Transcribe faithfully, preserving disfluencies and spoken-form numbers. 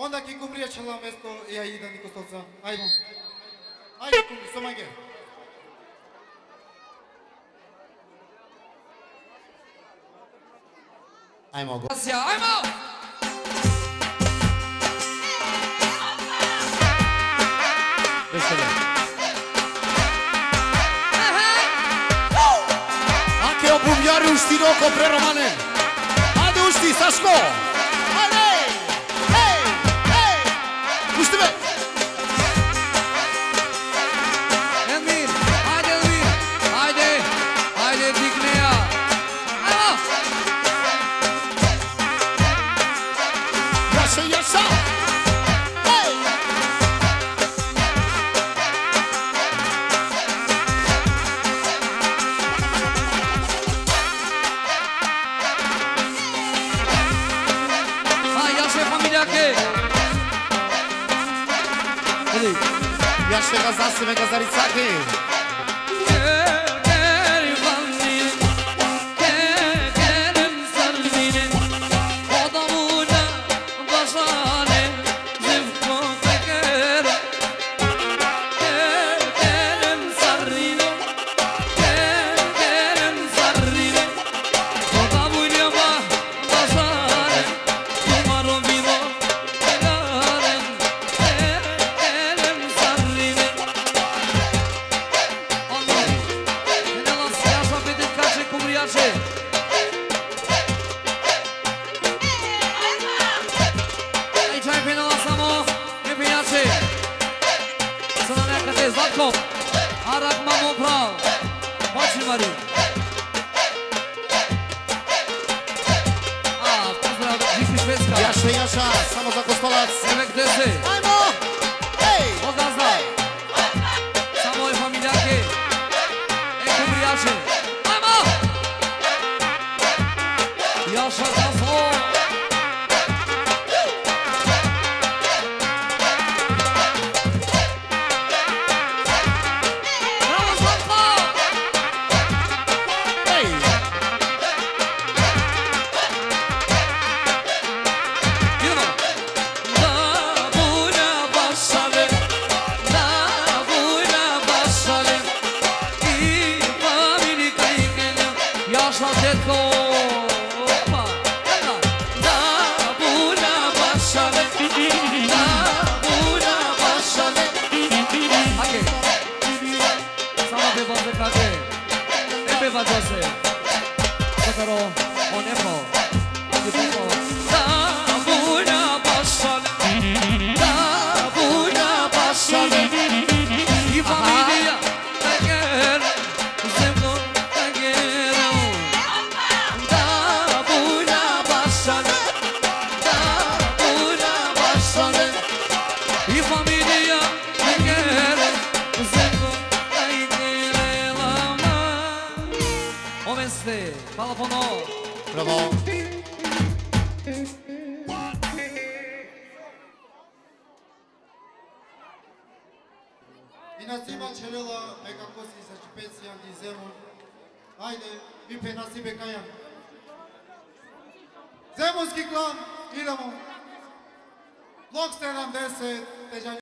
Onda ki kumrija čhela mesto, ja idem ni ko solca. Ajmo. Ajmo, kumri, so mange. Ajmo, go. Ajmo! Veselo. Ake o bubnjari uštino ko preromane. Ajde ušti, Saško. Ajde! Hej! Hej! Ušti be! Elmir, ajde Elmir, ajde, ajde, digne ja. Ajmo! Jaša, jaša! Hej! A, jaše familijake. Jaše gazase, me gazaricake. Ajde, phenela samo, e phenjače. Sa na nekate Zlatko. Arak mamo prav. Bači mari. A, pozdrav, Žipi Švedska. Jaša, jaša, samo za Kostolac. Devet deset. Ajmo! Hej! Od gazda. Hej! Samo e familijake. E kumrijače. Ajmo! Jaša, Sašo! Bravo, Zlatko! Hej! Idemo! Jaša, tetko. Opa. Ajde. Ajde. Samo be baze kake. E be baze. Kotaro, o nepo. Ajde, po. I familija. Hvala puno. Bravo. I nasiba čerela me kako si sa Šipeci, andi Zemun. Ajde, mi pe nasibe kajan. Zemunski klan, idemo. Blok sedamdeset, Teža